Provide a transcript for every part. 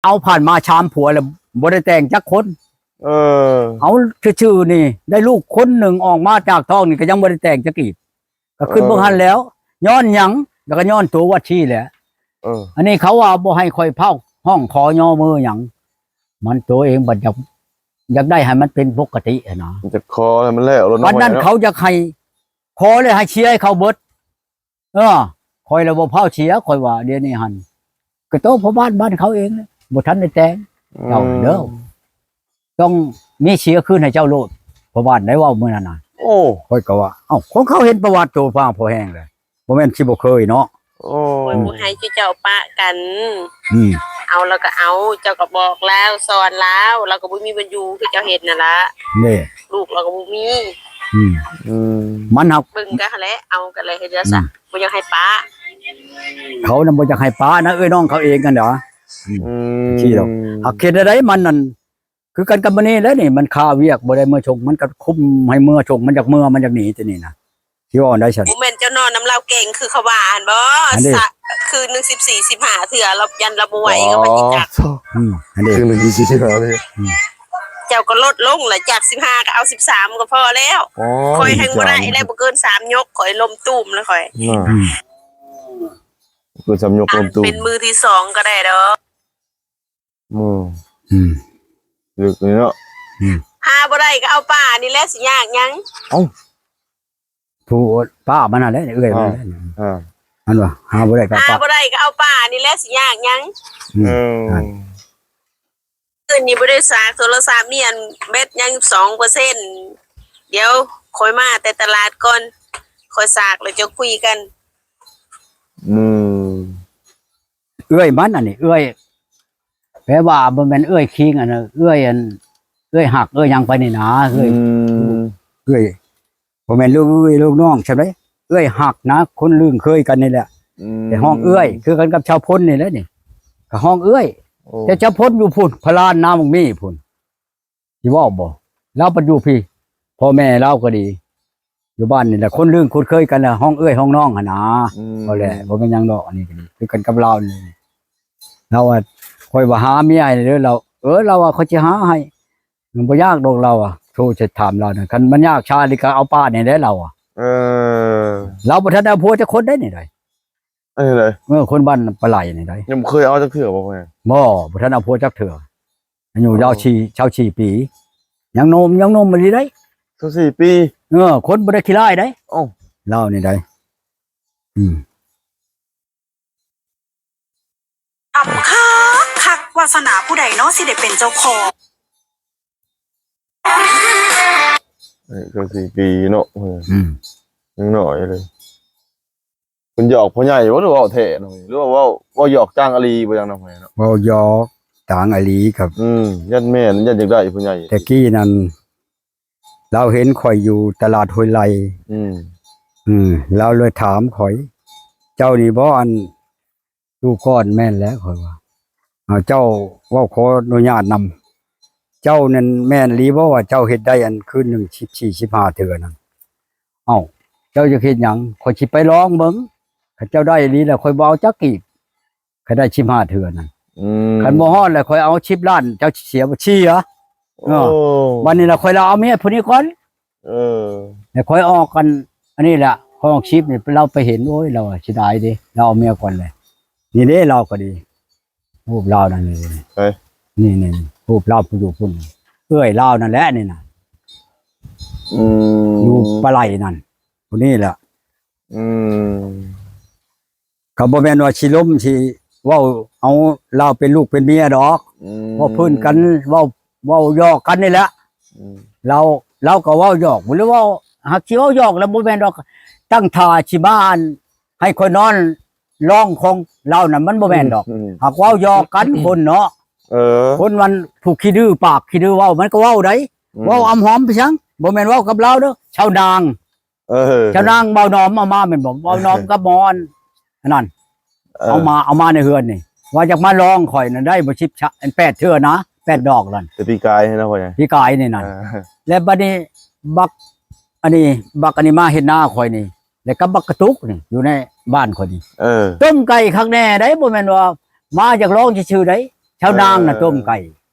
ເອົາຜ່ານມາສາມຜົວແລ້ວ ບໍ່ໄດ້ແຕ່ງຈັກຄົນ. ເອີ ເອົາຊື່ໆນີ້ ໄດ້ລູກຄົນໜຶ່ງອອກມາຈາກທ້ອງນີ້ ກໍຍັງບໍ່ໄດ້ແຕ່ງຈັກກີບ. ກໍຄິດເບິ່ງຫັ້ນແລ້ວ ຍ້ອນຫຍັງ? ແລ້ວກໍຍ້ອນຕົວວັດຊີແຫຼະ. ເອີ ອັນນີ້ເຂົາວ່າບໍ່ໃຫ້ຂ້ອຍເຝົ້າຮ້ອງຂໍຍໍມືຫຍັງ ມັນຕົວເອງບັດຢາກ ຢາກໄດ້ໃຫ້ມັນເປັນປົກກະຕິຫັ້ນນະ. ຢາກຂໍໃຫ້ມັນແລ້ວໂລດເນາະ. ບັດນັ້ນເຂົາຢາກໃຫ້ ຂໍແລ້ວໃຫ້ເສຍໃຫ້ເຂົາເບິດ. ເອີ ຂ້ອຍລະບໍ່ພາວເສຍ ຂ້ອຍວ່າດຽວນີ້ຫັ້ນ ກໍໂຕພໍ່ບ້ານບ້ານເຂົາເອງ ບໍ່ທັນໄດ້ແຕ່ງ ເຈົ້າເດີ ອືມ ຕ້ອງມີເສຍຄືນໃຫ້ເຈົ້າໂລດ ພໍ່ບ້ານໄດ້ເວົ້າມື້ນັ້ນນະ. ໂອ້ ຂ້ອຍກໍວ່າ ເອົ້າ ຂອງເຂົາເຫັນປະຫວັດໂຕພາງພໍແຮງແລ້ວ ບໍ່ແມ່ນຊິບໍ່ເຄີຍເນາະ. ໂອ້ ຂ້ອຍບໍ່ໃຫ້ເຈົ້າປະກັນ ອືມ ເອົາລາວກໍເອົາ ເຈົ້າກໍບອກລາວ ສອນລາວ ລາວກໍບໍ່ມີບ່ອນຢູ່ ຄືເຈົ້າເຮັດນັ້ນລະ ນີ້ ລູກລາວກໍບໍ່ມີ ອືມ ອືມ ມັນຫາກ ເບິ່ງກັນຫັ້ນແຫຼະ ເອົາກັນແຫຼະ ເຮັດຈັ່ງຊັ້ນ ອືມ ບໍ່ຢາກໃຫ້ປະ ເຂົານະບໍ່ຢາກໃຫ້ປະນະ ເອື້ອຍນ້ອງເຂົາເອງຫັ້ນດາ ອືມ ອືມ ຈັ່ງຊີ້ດອກ ຫາກເຮັດແນວໃດມັນນັ້ນ ຄືກັນກັບມື້ນີ້ແຫຼະນີ້ ມັນຄາວຽກບໍ່ໄດ້ເມືອສົ່ງ ມັນກໍຄຸມໃຫ້ເມືອສົ່ງ ມັນຢາກເມືອ ມັນຢາກໜີແຕ່ນີ້ນະ ຊິເວົ້າໄດ້ຊັ້ນ. ບໍ່ແມ່ນເຈົ້ານອນນຳລາວເກັ່ງຄືເຂົາວ່າຫັ້ນບໍ? ອັນນີ້ ສະ ຄືນໜຶ່ງສິບສີ່ ສິບຫ້າເທື່ອ ລາວ ຢ້ານລາວບໍ່ໄຫວ ອໍ ກໍມາຊິຈັກ ອືມ ອັນນີ້ ຄືນໜຶ່ງສິບສີ່ ສິບຫ້າເທື່ອ ອືມ ເຈົ້າກໍລົດລົງລະ ຈາກສິບຫ້າກໍເອົາສິບສາມກໍພໍແລ້ວ. ອໍ ຂ້ອຍແຮ່ງບໍ່ໄດ້ແລ້ວ ບໍ່ເກີນສາມຍົກ ຂ້ອຍລົ້ມຕູມແລ້ວຂ້ອຍ ນະ ອືມ ບໍ່ເກີນສາມຍົກ ລົ້ມຕູມ ເປັນມືທີສອງກໍໄດ້ດອກ. ອືມ ອືມ ເລິກນີ້ເນາະ ອືມ ຫາບໍ່ໄດ້ກໍເອົາປ້ານີ້ແຫຼະ ຊິຍາກຫຍັງ? ເອົ້າ ຜູ້ປ້າມັນຫັ້ນແຫຼະ ເອື້ອຍມັນຫັ້ນແຫຼະ ອ່າ ອ່າ ມັນວ່າຫາບໍ່ໄດ້ກໍເອົາປ້າ ຫາບໍ່ໄດ້ກໍເອົາປ້ານີ້ແຫຼະ ຊິຍາກຫຍັງ? ອືມ ເອີ ອ່າ ຄືນນີ້ບໍ່ໄດ້ສາກໂທລະສັບ ມີອັນແບັດຍັງສອງເປີເຊັນ ດຽວຂ້ອຍມາແຕ່ຕະຫຼາດກ່ອນ ຂ້ອຍສາກແລ້ວຈະຄຸຍກັນ. ອືມ ເອື້ອຍມັນອັນນີ້ ເອື້ອຍ ແປວ່າບໍ່ແມ່ນເອື້ອຍຄີງ ອັນເອື້ອຍ ອັນເອື້ອຍຮັກເອື້ອຍຫຍັງໄປນີ້ນາ ເອື້ອຍ ອືມ ເອື້ອຍ ບໍ່ແມ່ນລູກເອື້ອຍລູກນ້ອງຊ່ຳໃດ ເອື້ອຍຮັກນະ ຄົນລຶ້ງເຄີຍກັນນີ້ແຫຼະ ອືມ ແຕ່ຮ້ອງເອື້ອຍ ຄືກັນກັບຊາວພົນນີ້ແຫຼະນີ້ ກໍຮ້ອງເອື້ອຍ ໂອ້ ແຕ່ຊາວພົນຢູ່ພຸ້ນ ພະລານນາໝາກມີ່ພຸ້ນ. ຊິເວົ້າບໍ່ ລາວບັດຢູ່ພີ້ ພໍ່ແມ່ລາວກໍດີ ຢູ່ບ້ານນີ້ແຫຼະ ຄົນລຶ້ງຄຸ້ນເຄີຍກັນແຫຼະ ຮ້ອງເອື້ອຍຮ້ອງນ້ອງຫັ້ນນາ ອືມ ເວົ້າແຫຼະ ບໍ່ແມ່ນຫຍັງດອກ ອັນນີ້ກໍດີ ຄືກັນກັບລາວນີ້ ລາວວ່າ ຂ້ອຍວ່າຫາເມຍໃຫ້ເດີ ລາວ ເອີ ລາວວ່າຂ້ອຍຊິຫາໃຫ້ ມັນບໍ່ຍາກດອກ ລາວວ່າ ໂທຈະຖາມລາວນະ ຄັນມັນຍາກຊານີ້ກໍເອົາປ້ານີ້ແຫຼະ ລາວວ່າ ເອີ ລາວບໍ່ທັນໄດ້ຜົວຈັກຄົນໄດ໋ນີ້ໃດ ອັນນີ້ໃດ ເອີ ຄົນບ້ານປາໄຫຼນີ້ໃດ ຍັງບໍ່ເຄີຍເອົາຈັກເທື່ອບໍ່? ບໍ່ ບໍ່ທັນເອົາຜົວຈັກເທື່ອ ອາຍຸລາວ ຊາວສີ່ປີ ຍັງໜຸ່ມ ຍັງໜຸ່ມອີ່ຫຼີໃດ ຊາວສີ່ປີ ເອີ ຄົນບໍ່ໄດ້ຂີ້ຮ້າຍໃດ ເອົ້າ ລາວນີ້ໃດ ອືມ ຄັກ ຄັກ ວາສະໜາຜູ້ໃດເນາະ ຊິໄດ້ເປັນເຈົ້າຂອງ ເອີ ຊາວສີ່ປີເນາະ ອືມ ຍັງນ້ອຍເລີຍ. ເພິ່ນຢອກພໍ່ໃຫຍ່ບໍ່ ຫຼືເວົ້າແທ້ນ້ອງ ຫຼືວ່າເວົ້າ ເວົ້າຢອກຈ້າງອາລີບໍ່ຈັ່ງນ້ອງ ເວົ້າຢອກຈ້າງອາລີກັບ ອືມ ຢ້ານແມ່ນ ຢ້ານຢາກໄດ້ພໍ່ໃຫຍ່ ແຕ່ກີ້ນັ້ນ ລາວເຫັນຂ້ອຍຢູ່ຕະຫຼາດຫ້ວຍໄລ່ ອືມ ອືມ ລາວເລີຍຖາມຂ້ອຍ ເຈົ້ານີ້ບໍ່ ອັນ ຢູ່ກ່ອນ ແມ່ນແຫຼະ ຂ້ອຍວ່າ ເອີ ເຈົ້າ ເວົ້າຂໍອະນຸຍາດນຳ ເຈົ້ານັ້ນແມ່ນອີ່ຫຼີບໍ່ວ່າເຈົ້າເຮັດໄດ້ອັນຄືນໜຶ່ງສິບສີ່ ສິບຫ້າເທື່ອນັ້ນ? ເອົ້າ ເຈົ້າຢາກເຮັດຫຍັງ? ຂ້ອຍຊິໄປລອງເບິ່ງ ຄັນເຈົ້າໄດ້ອີ່ຫຼີແລ້ວ ຂ້ອຍບໍ່ເອົາຈັກກີບ ຄັນໄດ້ສິບຫ້າເທື່ອນັ້ນ ອືມ ຄັນບໍ່ຮອດແລ້ວ ຂ້ອຍເອົາສິບລ້ານ ເຈົ້າຊິເສຍບໍ່? ເສຍ ເອີ ໂອ້ ບັດນີ້ລະ ຂ້ອຍລະເອົາເມຍຜູ້ນີ້ກ່ອນ ເອີ ແລ້ວຂ້ອຍອອກກັນ ອັນນີ້ແຫຼະ ຂ້ອຍອອກຄລິບນີ້ ລາວໄປເຫັນ ໂອ້ຍ ລາວວ່າເສຍດາຍເດ້ ລາວເອົາເມຍກ່ອນແຫຼະ ນີ້ເດ້ ລາວກໍດີ ຮູບລາວນັ້ນນີ້ ເອີ ນີ້ໆ ຮູບລາວຜູ້ຢູ່ພຸ້ນ ເອື້ອຍລາວນັ້ນແຫຼະນີ້ນະ ອືມ ຢູ່ປາໄຫຼນັ້ນ ຜູ້ນີ້ແຫຼະ ອືມ ກໍບໍ່ແມ່ນວ່າຊິລົມຊິເວົ້າເອົາລາວເປັນລູກເປັນເມຍດອກ ອືມ ເວົ້າພື້ນກັນ ເວົ້າ ເວົ້າຢອກກັນນີ້ແຫຼະ ອືມ ລາວ ລາວກໍເວົ້າຢອກ ຫຼືເວົ້າ ຫາກຊິເວົ້າຢອກແລ້ວບໍ່ແມ່ນດອກ ຕັ້ງທ່າຊິມາອັນ ໃຫ້ຂ້ອຍນອນລອງຂອງລາວນັ້ນ ມັນບໍ່ແມ່ນດອກ ອືມ ຫາກເວົ້າຢອກກັນຄົນເນາະ ເອີ ຄົນມັນຜູ້ຂີ້ດື້ປາກຂີ້ດື້ເວົ້າ ມັນກໍເວົ້າໄດ໋ ອືມ ເວົ້າອຳຫອມໄປສັງ ບໍ່ແມ່ນເວົ້າກັບລາວເດີ ຊາວນາງ ເອີ ເຈົ້ານາງເບົາໜອມເອົາມາແມ່ນບໍ່? ເບົາໜອມກັບໝໍອັນ ອັນນັ້ນ ເອີ ເອົາມາ ເອົາມາໃນເຮືອນນີ້ ວ່າຢາກມາລອງຂ້ອຍນັ້ນໄດ້ບໍ່ ສິບ ອັນ ແປດເທື່ອນະ ແປດດອກນັ້ນ ແຕ່ປີກາຍເນາະ ປີກາຍນີ້ນັ້ນ ເອີ ແລ້ວບັດນີ້ບັກ ອັນນີ້ ບັກອັນນີ້ມາເຮັດນາຂ້ອຍນີ້ ແລ້ວກັບບັກກະຕຸກນີ້ ຢູ່ໃນບ້ານຂ້ອຍນີ້ ເອີ ຕົ້ມໄກ່ຄັກແນ່ໄດ໋ ບໍ່ແມ່ນວ່າມາຢາກລອງຊື່ໆໄດ໋ ຊາວນາງນະ ເອີ ຕົ້ມໄກ່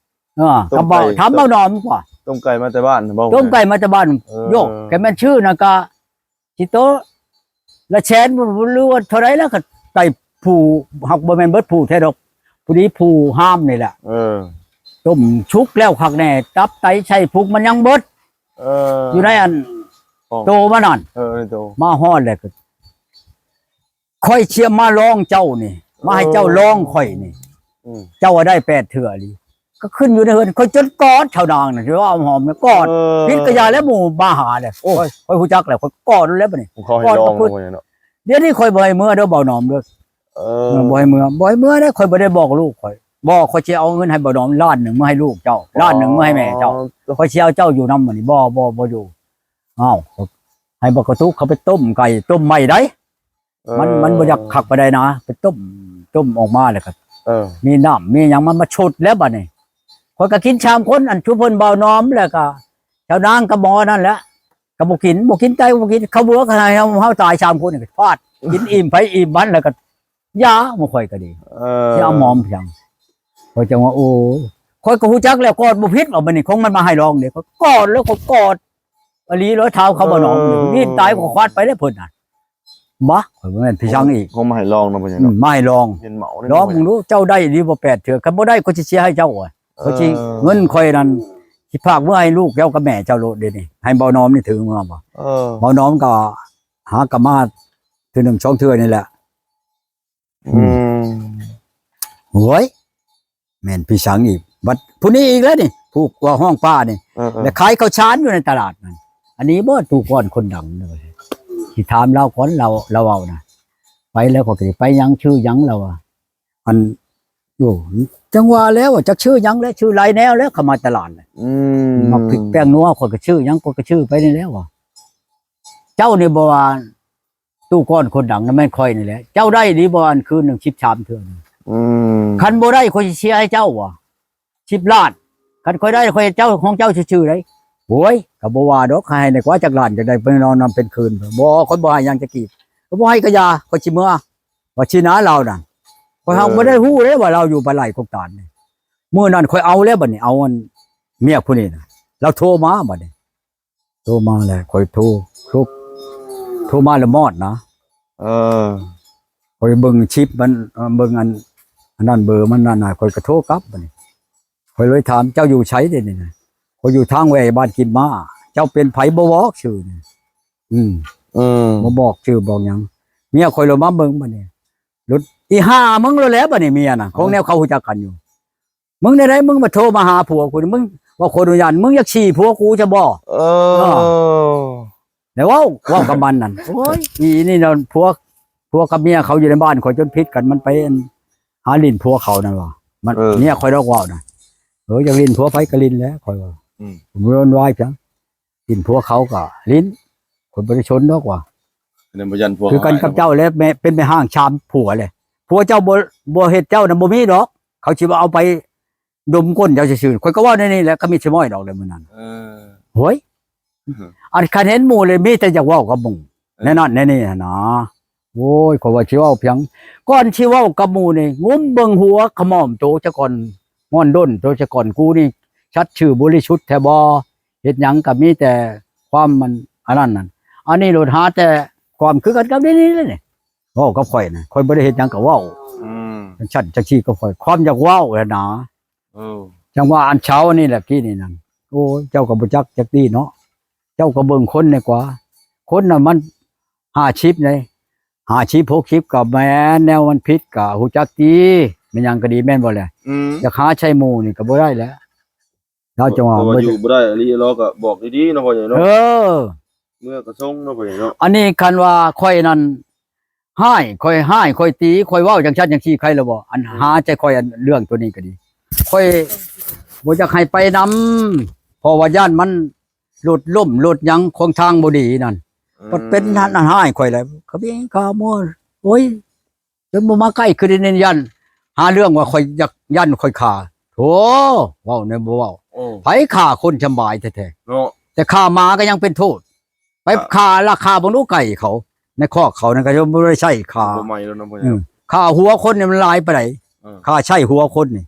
ເອີ ຕົ້ມໄກ່ ກໍບອກ ຖາມເບົາໜອມກວ່າ ຕົ້ມໄກ່ມາແຕ່ບ້ານນະບໍ່? ຕົ້ມໄກ່ມາແຕ່ບ້ານ ເອີ ໂຍກ ແຕ່ແມ່ນຊື້ນະກະ ຊິໂຕລະແສນບໍ່ ຫຼືວ່າເທົ່າໃດລະ ກໍໄກ່ຜູ້ ຫາກບໍ່ແມ່ນເບິດຜູ້ແທ້ດອກ ພໍດີຜູ້ຫ້າມນີ້ແຫຼະ ເອີ ຕົ້ມສຸກແລ້ວຄັກແນ່ ຕັບໄຕໄສ້ພຸງມັນຍັງເບິດ ເອີ ຢູ່ໃນອັນ ໂຕມັນນັ້ນ ເອີ ໃນໂຕ ມາຮອດແລ້ວກໍ ຂ້ອຍຊິມາລອງເຈົ້ານີ້ ມາໃຫ້ເຈົ້າລອງຂ້ອຍນີ້ ອືມ ເຈົ້າວ່າໄດ້ແປດເທື່ອອີ່ຫຼີ ກໍຂຶ້ນຢູ່ໃນເຮືອນ ຂ້ອຍຈົນກອດເຖົ້ານາງນັ້ນ ຊິວ່າຫອມກອດ ເອີ ຜິດກະຢ່າແລ້ວ ໝູ່ມາຫາແລ້ວ ໂອ້ຍ ຂ້ອຍຮູ້ຈັກແລ້ວ ຂ້ອຍກອດແລ້ວບັດນີ້ ຂ້ອຍໃຫ້ລອງ ກອດກັບເພິ່ນ ເນາະ ດຽວນີ້ຂ້ອຍບໍ່ໃຫ້ເມືອເດີ ເບົາໜອມເດີ ເອີ ບໍ່ໃຫ້ເມືອ ບໍ່ໃຫ້ເມືອເດ້ ຂ້ອຍບໍ່ໄດ້ບອກລູກຂ້ອຍ ບໍ່ ຂ້ອຍຊິເອົາເງິນໃຫ້ເບົາໜອມລ້ານໜຶ່ງ ເມືອໃຫ້ລູກເຈົ້າ ອໍ ລ້ານໜຶ່ງ ເມືອໃຫ້ແມ່ເຈົ້າ ຂ້ອຍຊິເອົາເຈົ້າຢູ່ນຳມື້ນີ້ ບໍ່ ບໍ່ ບໍ່ຢູ່ ອ້າວ ໃຫ້ບັກກະຕຸກເຂົາໄປຕົ້ມໄກ່ ຕົ້ມໃໝ່ໃດ ເອີ ມັນ ມັນບໍ່ຢາກຄັກປານໃດນະ ໄປຕົ້ມ ຕົ້ມອອກມາແລ້ວກໍ ເອີ ມີນ້ຳມີຫຍັງ ມັນມາຊຸດແລ້ວບັດນີ້ ຂ້ອຍກໍກິນສາມຄົນ ອັນຊຸເພິ່ນເບົາໜອມ ແລ້ວກໍເຈົ້ານາງກັບໝໍນັ້ນແຫຼະ ກໍບໍ່ກິນ ບໍ່ກິນ ຕາຍກໍບໍ່ກິນ ເຂົ້າເບືອກໍໃຫ້ເຮົາ ເຮົາຕາຍສາມຄົນນີ້ ຟາດ ກິນອີ່ມໃຜອີ່ມມັນ ແລ້ວກໍຢາ ໝູ່ຂ້ອຍກໍດີ ເອີ ຊິເອົາໝອມຫຍັງ ຂ້ອຍຈັ່ງວ່າ ໂອ້ ຂ້ອຍກໍຮູ້ຈັກແລ້ວ ກອດບໍ່ຜິດວ່າ ບັດນີ້ ຂອງມັນມາໃຫ້ລອງເດ້ ຂ້ອຍກອດແລ້ວ ຂ້ອຍກອດ ອີ່ຫຼີເລີຍ ທ້າວເຂົາບໍ່ນອນ ເອີ ນີ້ຕາຍກໍຄວາດໄປແລ້ວເພິ່ນນະ ບາ ຂ້ອຍບໍ່ແມ່ນພີ່ຊັງອີກ ຄົງມາໃຫ້ລອງເນາະ ເພິ່ນເນາະ ອືມ ມາໃຫ້ລອງ ເຫັນເມົາເດ້ ລອງເບິ່ງດູ ເຈົ້າໄດ້ອີ່ຫຼີບໍ່ແປດເທື່ອ ຄັນບໍ່ໄດ້ ຂ້ອຍຊິເສຍໃຫ້ເຈົ້າ ເອີ ຂ້ອຍຊິ ເງິນຂ້ອຍນັ້ນ ຊິຝາກເມືອໃຫ້ລູກເຈົ້າກັບແມ່ເຈົ້າໂລດເດນີ້ ໃຫ້ເບົາໜອມນີ້ຖືເມືອບໍ່ ເອີ ເບົາໜອມກໍຫາກໍມາເທື່ອໜຶ່ງສອງເທື່ອນີ້ແຫຼະ ອືມ ອືມ ໂອ້ຍ ແມ່ນພີ່ສັງອີກ ບັດຜູ້ນີ້ອີກແລ້ວນີ້ ຜູ້ວ່າຮ້ອງປ້ານີ້ ເອີໆ ແລ້ວຂາຍເຂົ້າສານຢູ່ໃນຕະຫຼາດນັ້ນ ອັນນີ້ບໍ່ ຕູ້ກ່ອນຄົນດັງເລີຍ ຊິຖາມລາວກ່ອນ ລາວ ລາວເວົ້ານະ ໄປແລ້ວຂ້ອຍກໍຊິໄປຫຍັງ ຊື່ຫຍັງລາວວ່າ ອັນ ໂອ້ ຈັ່ງວ່າແລ້ວ ຈັກຊື່ຫຍັງແຫຼະ ຊື່ຫຼາຍແນວແລ້ວ ເຂົ້າມາຕະຫຼາດນະ ອືມ ໝາກພິກແປ້ງນົວ ຂ້ອຍກໍຊື່ຫຍັງ ຂ້ອຍກໍຊື່ໄປນີ້ແລ້ວວ່າ ເຈົ້ານີ້ບໍ່ວ່າ ຕູ້ກ່ອນຄົນດັງນັ້ນແມ່ນຂ້ອຍນີ້ແຫຼະ ເຈົ້າໄດ້ດີບໍ່ ອັນຄືນໜຶ່ງສິບສາມເທື່ອ ອືມ ຄັນບໍ່ໄດ້ຂ້ອຍຊິເສຍໃຫ້ເຈົ້າວ່າ ສິບລ້ານ ຄັນຂ້ອຍໄດ້ຂ້ອຍເຈົ້າ ຂອງເຈົ້າຊື່ໆໃດ ໂອ້ຍ ກໍບໍ່ວ່າດອກ ໃຫ້ແດ່ກວ່າຈັກລ້ານ ຈັກໄດ້ໄປນອນນຳເປັນຄືນ ບໍ່ ຂ້ອຍບໍ່ໃຫ້ຫຍັງຈັກກີບ ກໍບໍ່ໃຫ້ກະຢ່າ ຂ້ອຍຊິເມືອ ວ່າຊິນາລາວນະ ຂ້ອຍຫາກ ເອີ ບໍ່ໄດ້ຮູ້ເດ້ວ່າລາວຢູ່ປາໄຫຼກົກຕານນີ້ ມື້ນັ້ນຂ້ອຍເອົາແລ້ວບັດນີ້ ເອົາອັນ ເມຍຜູ້ນີ້ນະ ລາວໂທມາບັດນີ້ ໂທມາແລ້ວ ຂ້ອຍໂທ ໂທ ໂທມາລະມອດນະ ເອີ ຂ້ອຍເບິ່ງຊິບມັນ ເອີ ເບິ່ງອັນ ອັນນັ້ນເບີມັນນັ້ນນະ ຂ້ອຍກໍໂທກັບບັດນີ້ ຂ້ອຍເລີຍຖາມ ເຈົ້າຢູ່ໃສເດນີ້ນະ ຂ້ອຍຢູ່ທາງແຫວ່ບ້ານກິມມ້າ ເຈົ້າເປັນໃຜບໍ່ບອກຊື່ນີ້ ອືມ ອືມ ບໍ່ບອກຊື່ບອກຫຍັງ ເມຍຂ້ອຍລະມາເບິ່ງບັດນີ້ ລົດອີຫ່າມຶງໂລດແຫຼະບັດນີ້ ເມຍນະ ຂອງແນວເຂົາຮູ້ຈັກກັນຢູ່ ມຶງແນວໃດ ມຶງມາໂທມາຫາຜົວກູນີ້ ມຶງ ວ່າຂໍອະນຸຍາດ ມຶງຢາກຊີ້ຜົວກູຊະບໍ່ ເອີ ເອີ ແລ້ວເວົ້າ ເວົ້າກັບມັນນັ້ນ ໂອ້ຍ ອີນີ້ນະ ຜົວ ຜົວກັບເມຍເຂົາຢູ່ໃນບ້ານຂ້ອຍຈົນຜິດກັນ ມັນໄປອັນ ຫາຫຼິ້ນຜົວເຂົານັ້ນວ່າ ມັນ ເອີ ເມຍຂ້ອຍດອກເວົ້ານະ ເອີ ຢາກຫຼິ້ນຜົວໃຜກໍຫຼິ້ນແຫຼະ ຂ້ອຍວ່າ ອືມ ບໍ່ວຸ່ນວາຍຫຍັງ ຫຼິ້ນຜົວເຂົາກໍຫຼິ້ນ ຂ້ອຍບໍ່ໄດ້ສົນດອກວ່າ ອັນນັ້ນບໍ່ຢ້ານຜົວ ຄືກັນກັບເຈົ້າແຫຼະ ແມ່ ເປັນແມ່ຮ້າງຊາມຜົວແຫຼະ ຜົວເຈົ້າບໍ່ ບໍ່ເຮັດເຈົ້ານະ ບໍ່ມີດອກ ເຂົາຊິເອົາໄປດົມກົ້ນເຈົ້າຊື່ໆ ຂ້ອຍກໍເວົ້າແນວນີ້ແຫຼະ ກໍມີສະມ້ອຍດອກແຫຼະມື້ນັ້ນ ເອີ ໂຫຍ ອັນຄັນເຫັນໝູ່ເລີຍ ມີແຕ່ຢາກເວົ້າກັບໝູ່ ເອີ ແນວນັ້ນແນວນີ້ຫັ້ນນະ ໂອ້ຍ ຂ້ອຍວ່າຊິເວົ້າພຽງ ກ່ອນຊິເວົ້າກັບໝູ່ນີ້ ງຸ້ມເບິ່ງຫົວຂະໝອມໂຕຊະກ່ອນ ງອນດົນໂຕຊະກ່ອນ ກູນີ້ສັດຊື່ບໍລິສຸດແທ້ບໍ່? ເຮັດຫຍັງກໍມີແຕ່ຄວາມມັນອັນນັ້ນນັ້ນ ອັນນີ້ໂລດຫາແຕ່ຄວາມຄືກັນກັບນີ້ນີ້ ເວົ້າກັບຂ້ອຍນະ ຂ້ອຍບໍ່ໄດ້ເຮັດຫຍັງກໍເວົ້າ ອືມ ຈັ່ງຊັ້ນຈັ່ງຊີ້ກັບຂ້ອຍ ຄວາມຢາກເວົ້າຫັ້ນນະ ເອີ ຈັ່ງວ່າອັນເຊົ້ານີ້ແຫຼະ ກີ້ນີ້ນັ້ນ ໂອ້ຍ ເຈົ້າກໍບໍ່ຈັກຈັກດີເນາະ ເຈົ້າກໍເບິ່ງຄົນແດ່ກວ່າ ຄົນນະມັນຫ້າສິບເດ້ ຫ້າສິບ ຫົກສິບ ກໍແມ່ນ ແນວມັນຜິດກໍຮູ້ຈັກຕິ ແມ່ນຫຍັງກໍດີ ແມ່ນບໍ່ແຫຼະ ອືມ ຢາກຫາໃສ່ໝູ່ນີ້ກໍບໍ່ໄດ້ແຫຼະ ລາວຈັ່ງວ່າ ແຕ່ວ່າຢູ່ບໍ່ໄດ້ອີ່ຫຼີ ລາວກໍບອກດີໆເນາະ ພໍ່ໃຫຍ່ເນາະ ເອີ ເມືອກະຊົງເນາະ ພໍ່ໃຫຍ່ເນາະ ອັນນີ້ຄັນວ່າຂ້ອຍນັ້ນ ຮ້າຍ ຂ້ອຍຮ້າຍ ຂ້ອຍຕີ ຂ້ອຍເວົ້າຈັ່ງຊັ້ນຈັ່ງຊີ້ ໃຄລະບໍ່ ອັນ ອືມ ຫາໃຈຂ້ອຍ ອັນເລື່ອງໂຕນີ້ກໍດີ ຂ້ອຍບໍ່ຢາກໃຫ້ໄປນຳ ເພາະວ່າຢ້ານມັນລົດລົ້ມລົດຫຍັງຂວາງທາງບໍ່ດີນັ້ນ ອືມ ມັນເປັນຫັ້ນ ອັນຮ້າຍຂ້ອຍແຫຼະ ຂະເບງຂາມົວ ໂອ້ຍ ຈົນບໍ່ມາໃກ້ ຄືໄດ້ຍິນຢ້ານ ຫາເລື່ອງວ່າຂ້ອຍຢາກ ຢ້ານຂ້ອຍຂ້າ ໂທ້ ເວົ້າແນວບໍ່ເວົ້າ ໂອ້ ໃຜຂ້າຄົນສຳບາຍແທ້ໆ ເນາະ ແຕ່ຂ້າໝາກໍຍັງເປັນໂທດ ໄປຂ້າລະຂ້າເບິ່ງດູໄກ່ເຂົາ ໃນຄອກເຂົານັ້ນກໍຍັງບໍ່ໄດ້ໃຊ້ຂ້າ ບໍ່ໄໝ້ແລ້ວເນາະ ອືມ ຂ້າຫົວຄົນນີ້ມັນຫຼາຍປານໃດ ເອີ ຂ້າໃຊ້ຫົວຄົນນີ້